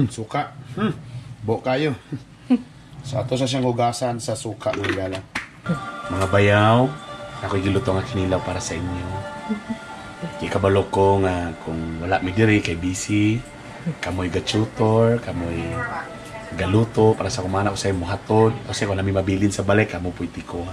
Suka. Bo kayo. So ato sa siyang hugasan sa suka, mga higala. Mga bayaw, ako'y giluto nga kinilaw para sa inyo. Kay kabalo ko nga kung wala mi diri kay busy, kamoy ga-tutor, kamoy galuto para sa kumana ko sa imo hatod, kasi kung nami mabilin sa balay kamo pwede ko.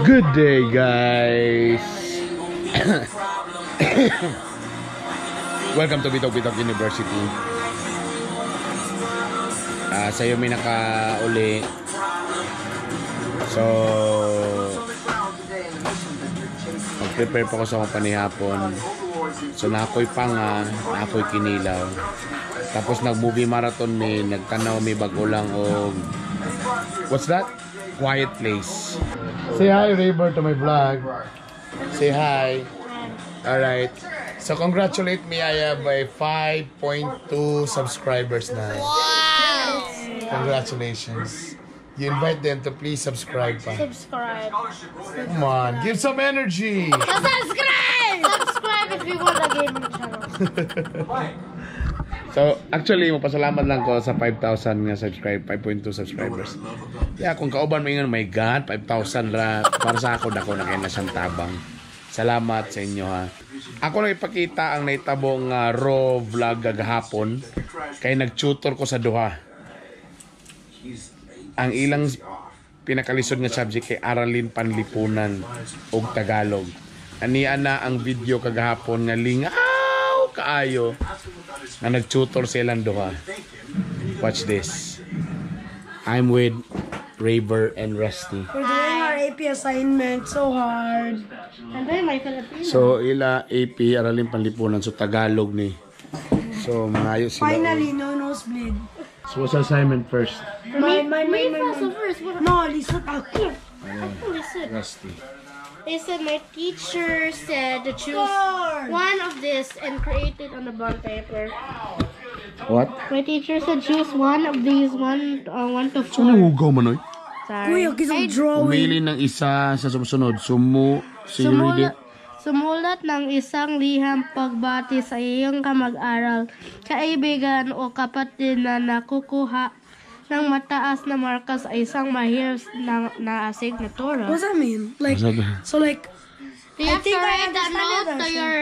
Good day, guys. Welcome to Bitog Bitog University. Sa'yo may nakauli. So, mag-prepare pa ko sa akong panihapon. So, naakoy panga, naakoy kinilaw. Tapos nag-movie marathon mi, nagtanaw mi bago lang og what's that? Quiet Place. Say hi, Raver, to my vlog. Say hi. Alright. So, congratulate me. I have a 5.2 subscribers now. Wow! Congratulations. You invite them to please subscribe pa. Subscribe. Come on, give some energy. Subscribe! Subscribe if you want a gaming channel. So, actually, mapasalamat lang ko sa 5,000 nga subscribe, 5.2 subscribers. Yeah, kung kauban mo ingon, my God, 5,000 ra para sa ako dako na kay na siyang tabang. Salamat sa inyo ha. Ako lang ipakita ang nahitabo nga raw vlog gagahapon kay nag-tutor ko sa duha. Ang ilang pinakalisod nga subject kay Aralin Panlipunan ug Tagalog. Ania na ang video kagahapon nga lingaw kaayo nga nag-tutor sa ilang duha. Watch this. I'm with Raver and Rusty. We're doing our AP assignment so hard. I'm doing my Filipino. So ila AP Aralin Panlipunan, so Tagalog ni. So mangayo sila. Finally, no nosebleed. So what's the assignment first? My, my, my, Me my, first, my. First. What? No, lisod ako. Listen. Rusty. They said my teacher said to choose Score! one of this and create it on the bond paper. What? My teacher said choose one of these, one to So four. nangugaw man oy. Sorry. Kuya, kisang drawing. Pumili ng isa sa sumusunod. Sumu, so you read it. Sumulat ng isang liham pagbati sa iyong kamag-aral, kaibigan o kapatid na nakukuha ng mataas na marka sa isang mahirap na asignatura. What does that mean? Like, What's that? so like, You I have to think I write a understand note it, to actually. your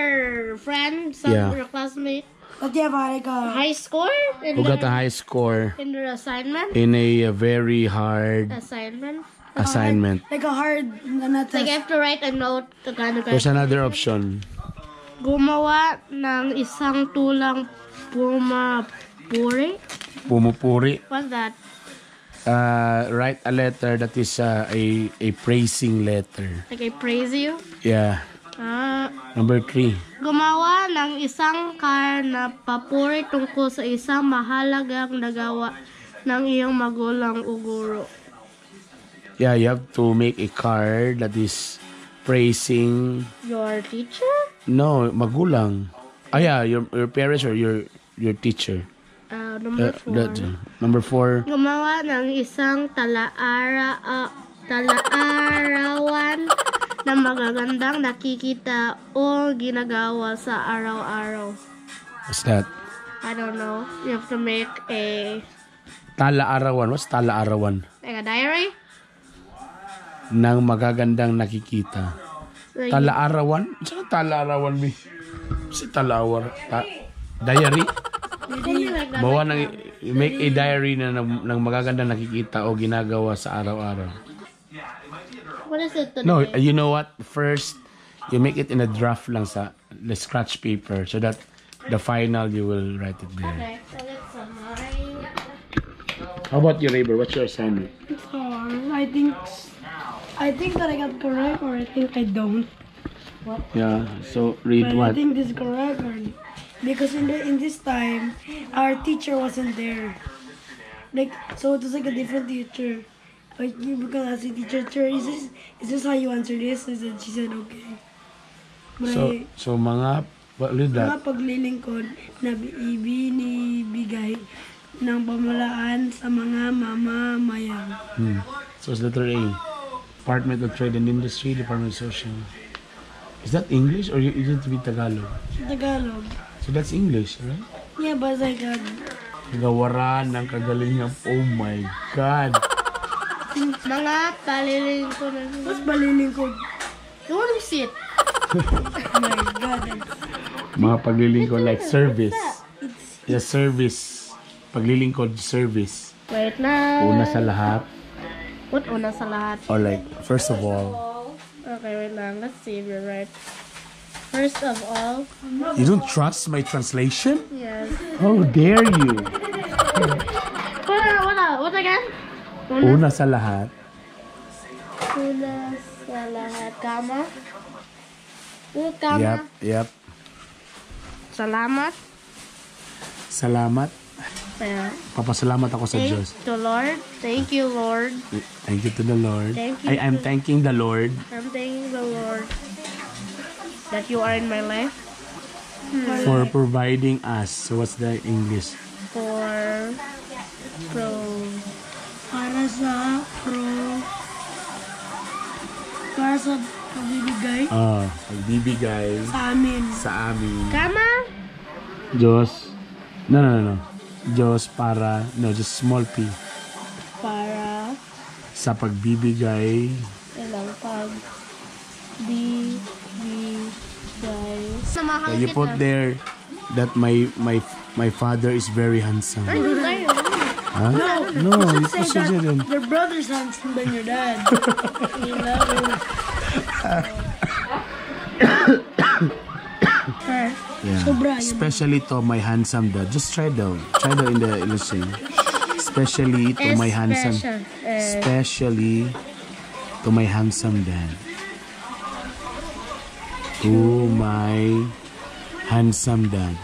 friend, some Yeah. your classmate. But you have like a, High score in Who got their, a high score in their assignment? in a very hard Assignment. assignment. like a hard, na Like you test. have to write a note to kind of There's another option. Gumawa ng isang tulang pumapuri. Pumupuri. What's that? Write a letter that is a praising letter. Like I praise you? Yeah. Ah, Number 3. Gumawa ng isang car na papuri tungkol sa isang mahalagang nagawa ng iyong magulang o guro. Yeah, you have to make a card that is praising Your teacher? No, magulang. Ah, yeah, your parents or your teacher. Number 4. Number 4. Gumawa ng isang talaarawan na magagandang nakikita o ginagawa sa araw-araw. What's that? I don't know. You have to make a Talaarawan. What's talaarawan? Like a diary? Nang magagandang nakikita. Like, Talaarawan? Saan ang talaarawan, mi? Si talawar. Diary? Something like that. Bawa ng, make a diary na ng magagandang nakikita o ginagawa sa araw-araw. What is it today? No, you know what? First, you make it in a draft lang sa the scratch paper so that the final you will write it there. Okay, so let's mine. How about you, Raver? What's your assignment? It's hard. I think that I got correct or I think I don't. Yeah, so read But I what? think this is correct or because in this time our teacher wasn't there. Like, so it was like a different teacher. Like, because I asked the teacher, "Teacher, is this how you answer this?" And then she said, "Okay." But So, so mga, what is mga that? Paglilingkod na ibinibigay ng pamahalaan sa mga mamamayan. So it's letter A. Department of Trade and Industry, Department of Social. Is that English or is it to be Tagalog? Tagalog. So that's English, right? Yeah, but it's like Gawaran ng kagalingan. Oh my God. Mga palilingkod. What's palilingkod? You want to see it? Oh my God. Mga paglilingkod, like service. Yeah, service. Paglilingkod, service. Wait na. Una sa lahat. What una sa lahat? Or like, first of all. Okay, wait lang. Let's see if you're right. First of all, You don't trust my translation? Yes. How dare you? What, what, what again? Una sa lahat. Una sa lahat. Kama? Kama. Yep. Salamat. Salamat. Yeah. Papasalamat ako sa Thank Diyos. the Lord. Thank you, Lord. Thank you to the Lord. Thank you I am thanking the Lord I'm thanking the Lord that you are in my life for providing us. So what's the English? For pro Para sa pagbibigay Ah, pagbibigay sa amin. Sa amin. Kama? Diyos. No. Diyos para, no, just small p. Para Sa pagbibigay ilang pag bi bi Yeah, you put there that my father is very handsome. Huh? No, you Say put that it in. your brother's handsome than your dad. You love him. Yeah. Sobra, yun. Especially to my handsome dad. Just try though. Try though in the illustration. Especially to my handsome. Special, eh. Especially to my handsome dad. To my handsome dad.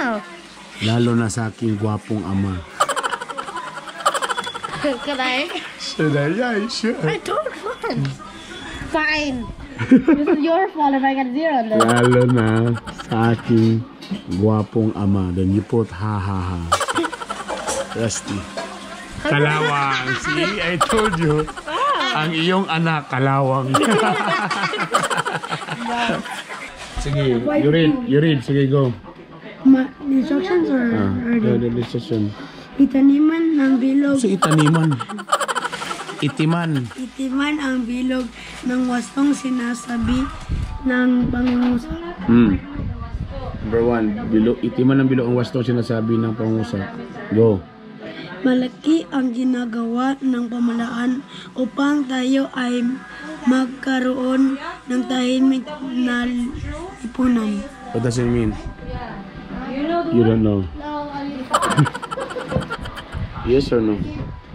Oh. Lalo na sa aking gwapong ama. Can I? Should I? Yeah, sure. I don't want. Fine. This is your fault if I get 0 on this. Lalo na sa aking gwapong ama. Then you put ha ha ha. Rusty. Kalawang. See, I told you. Ang iyong anak, kalawang. Sige, you read. You read. Sige, go. The instructions are Ah, already. the instruction. Itaniman ng bilog. So, itaniman. Itiman. Itiman ang bilog ng wastong sinasabi ng pangungusap. Number one, bilo, itiman ng bilog ang wastong sinasabi ng pangungusap. Go. Malaki ang ginagawa ng pamahalaan upang tayo ay magkaroon ng tahimik na lipunan. What does it mean? You don't know. Yes or no?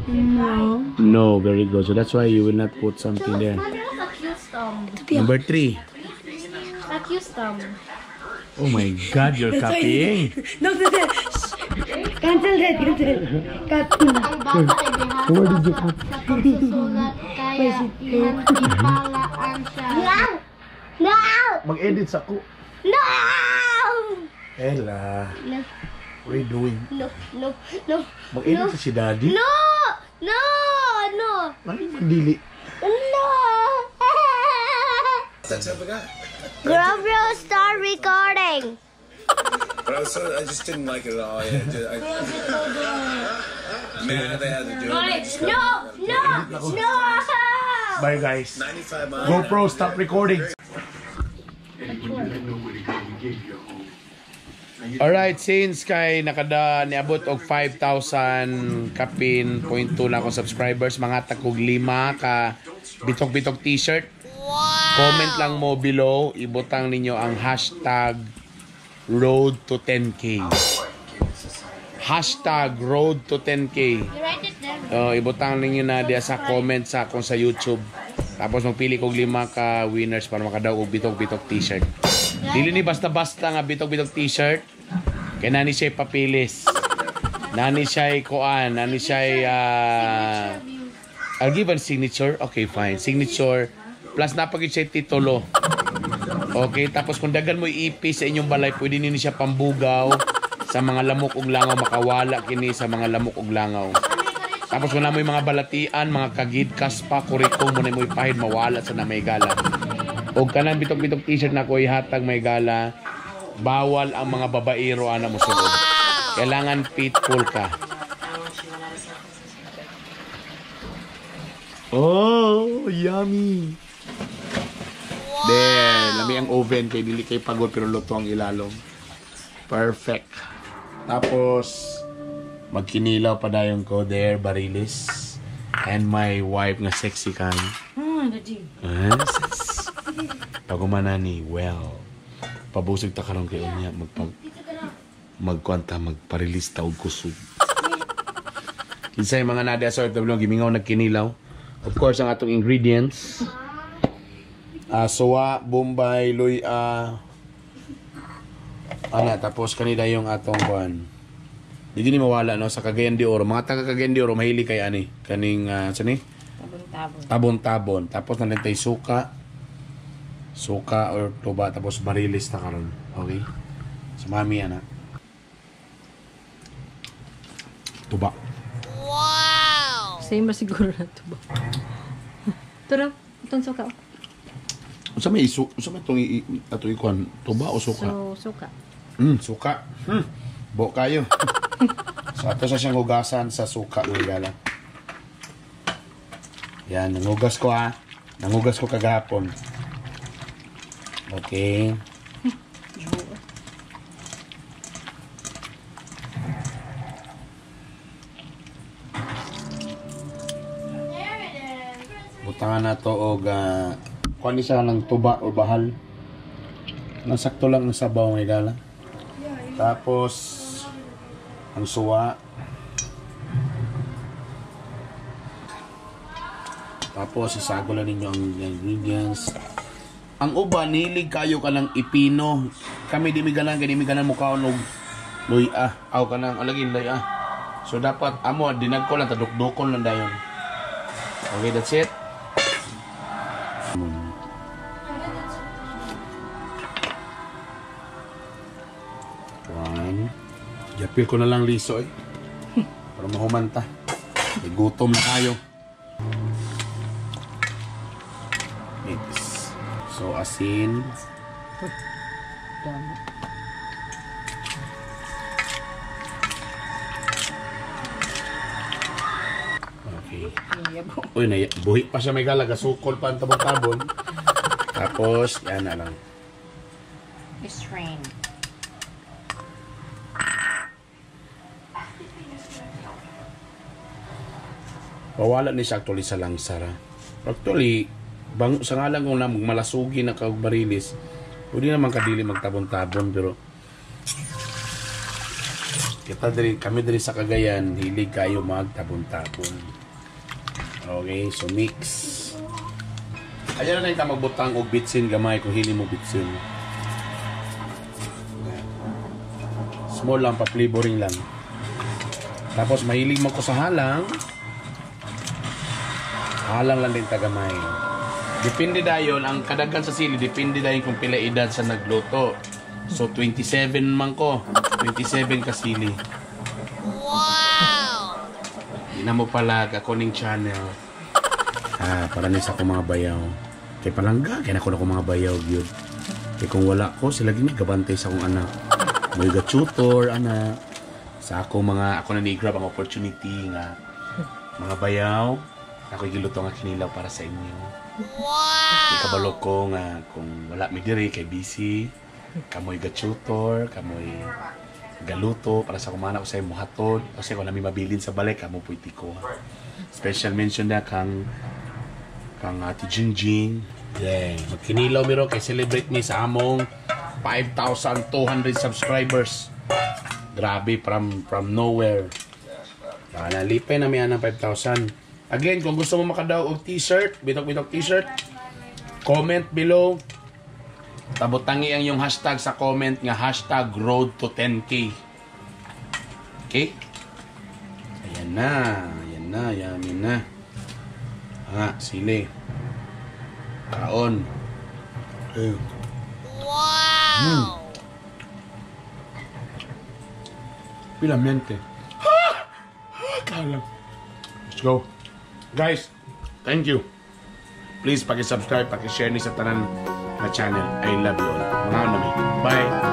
No. No, very good. So that's why you will not put something there. Number three. Accused. Oh my God, you're copying. No. Shh. Cancel that, cancel. Cut. Ang bata ay bihasa Where did you cut? Sa pagsusulat kaya ipalaan siya. No! No! Mag-edit sa ko. No! Ella, No, what are you doing? no. Mag-edit sa si Daddy? No! No! No! Ano yung mandili? No! That's how we got. GoPro, start recording. But I was so I just didn't like it at all. Man, they had to do it. I just No! No! Bye, guys. 95 miles. GoPro, stop recording. Alright, since kay nakada niabot og 5,000 kapin point 2 na akong subscribers, mga takog lima ka bitok-bitok T-shirt. Comment lang mo below, ibutang ninyo ang #RoadTo10K. #RoadTo10K. You write it down. Oh, ibutang ninyo na diya sa comment sa kung sa YouTube. Tapos magpili kog lima ka winners para makadaog og bitok-bitok T-shirt. Dili ni basta-basta nga bitok-bitok T-shirt. Kay nani siya papilis. Nani siya'y kuan, nani siya'y I'll give a signature. Okay, fine. Signature. Plus napagid siya titulo. Okay, tapos kung dagan mo ipi sa inyong balay, pwede nini siya pambugaw sa mga lamok ug langaw, makawala kini sa mga lamok ug langaw. Tapos kung namoy mga balatian, mga kagid, kaspa, kurikong, mo na mo ipahid, mawala sa na may gala. O kanang bitok-bitok t-shirt na ko ihatag may gala, bawal ang mga babaero ana mo sulod. Kailangan faithful ka. Oh, yummy. There, lami ang oven kay dili kay pagod pero luto ang ilalom. Perfect. Tapos magkinilaw pa dayon ko there, Barilis. And my wife nga sexy kay. Ah, sis. Pagumana ni well. Pabusog ta karon kay unya magpag magkwanta magpa-release ta og kusog. Kinsay mga nadia sa OFW gimingaw nagkinilaw. Of course ang atong ingredients. Suwa, Bombay, luya. Ana, tapos kanila yung atong kuan. Di ni mawala no sa Cagayan de Oro. Mga taga Cagayan de Oro mahilig kay ani kaning sa ni? Tabon-tabon. Tabon-tabon. Tapos nalintay suka. Suka or tuba tapos barilis na karon. Okay? So mami ana. Tuba. Same ba siguro na ito ba? Tara, itong suka. Unsa may isu, unsa may itong ato ikuan, tuba o suka? So, suka. Suka. Bo kayo. So ato sa siyang hugasan sa suka mga gala. Yan, nangugas ko ha. Nangugas ko kagahapon. Okay. Butangan na to og kuan ni siya ng tuba o bahal. Nasakto lang ang sabaw mga gala. Tapos ang suwa. Tapos isago lang ninyo ang ingredients. Ang uban nilig kayo ka ng ipino. Kami di mi ganan kay di mi ganan mukaon og luya. Aw kanang alagin luya. So dapat amo dinag ko lang tadukdukon lang dayon. Okay, that's it. One. Yapil ko na lang liso eh. Para mahumanta. May gutom na kayo. Mix. So, asin. Dami. Okay. Uy, buhi pa siya may galaga. Sukol pa ang tabon-tabon. Tapos, yan na lang. Strain. Pawala ni siya actually sa langsara. Actually, bang, sa ngalan kong na malasugi na kag barilis, pwede naman kadili magtabon-tabon pero kita diri, kami diri sa Cagayan, hilig kayo magtabon-tabon. Okay, so mix. Ayan na ka magbutang og bitsin gamay kung hili mo bitsin. Small lang, pa-flavoring lang. Tapos mahilig man ko sa halang. Halang lang din tagamay. Depende dayon ang kadaghan sa sili, depende dayon kung pila edad sa nagluto. So 27 man ko, 27 ka sili. Wow! Di na mo pala ako ning channel. Ah, para ni sa akong mga bayaw. Kay palangga, kay nako na akong mga bayaw gyud. Kay kung wala ko, sila gini gabantay sa akong anak. May ga-tutor ana. Sa akong mga ako na ni-grab ang opportunity nga mga bayaw, ako'y giluto nga kinilaw para sa inyo. Wow! Ikabalo ko nga kung wala mi diri kay busy, kamoy ga-tutor, kamoy galuto para sa kumana ko sa imo hatod kasi kung nami mabilin sa balay kamo pwede ko. Special mention na kang Ate Jingjing. Yeah, magkinilaw miro kay celebrate ni sa among 5,200 subscribers. Grabe, from nowhere. Nalipay na mi anang 5,000. Again, kung gusto mo makadaw og t-shirt, bitok-bitok t-shirt, comment below. Tabutangi ang yung hashtag sa comment nga hashtag road to 10K. Okay? Na. Yan na. Yummy na. Ah, sili. Kaon. Eh. Wow! Pilamente. Kalang. Let's go. Guys, thank you. Please, paki-subscribe, paki-share ni sa tanan na channel. I love you all. Mga nami. Bye.